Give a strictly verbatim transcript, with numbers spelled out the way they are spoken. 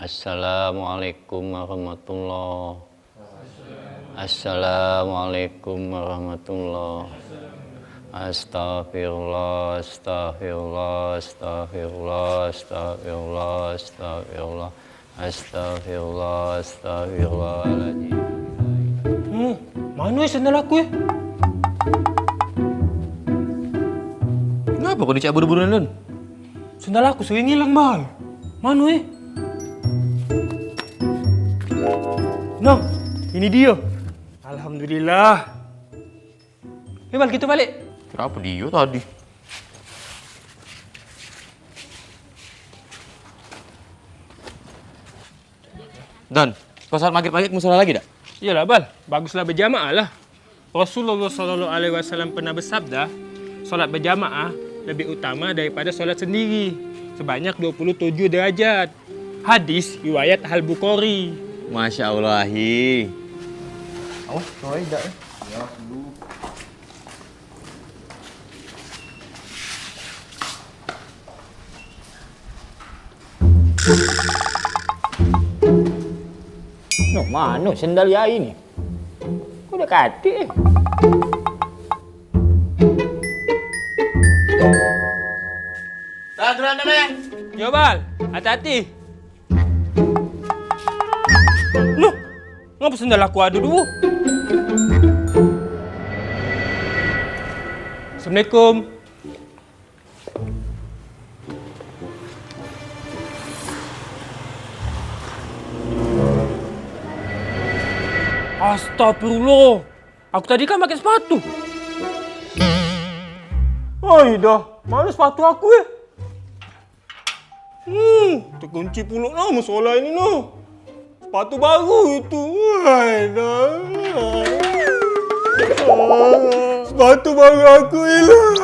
Assalamualaikum warahmatullah. Assalamualaikum warahmatullah. Astagfirullah, astagfirullah, astagfirullah, astagfirullah, astagfirullah. Astagfirullah, astagfirullahaladzim. Hmm, mano sandal aku, eh? Kenapa kau dicak buru-buru, Lun? Sandal aku sering hilang, Bal. Mano, eh? Nah, ini dia. Alhamdulillah. Eh, Bal, kita balik. Kenapa dia tadi? Dan, kau salat maghrib lagi ke musola lagi dak? Iyalah, Bal. Baguslah berjamaah lah. Rasulullah sallallahu alaihi wasallam pernah bersabda, "Salat berjamaah lebih utama daripada salat sendiri sebanyak dua puluh tujuh derajat." Hadis riwayat Al-Bukhari. Masya Allah, Hi. Awas, kau dak, eh? Ya, dulu. Noh, mano sendal yai ni? Kau dah katik, eh? Dah, gerak dah, Bang. Yo, Bal. Hati-hati. Loh, ngapa sendal aku ada dua? Assalamualaikum. Astagfirullah. Aku tadi kan pakai sepatu. Oi dah, mana sepatu aku, eh? Hmm, terkunci pulak lah musola ini noh. Sepatu baru itu. Wai dah. Sepatu baru aku hilang.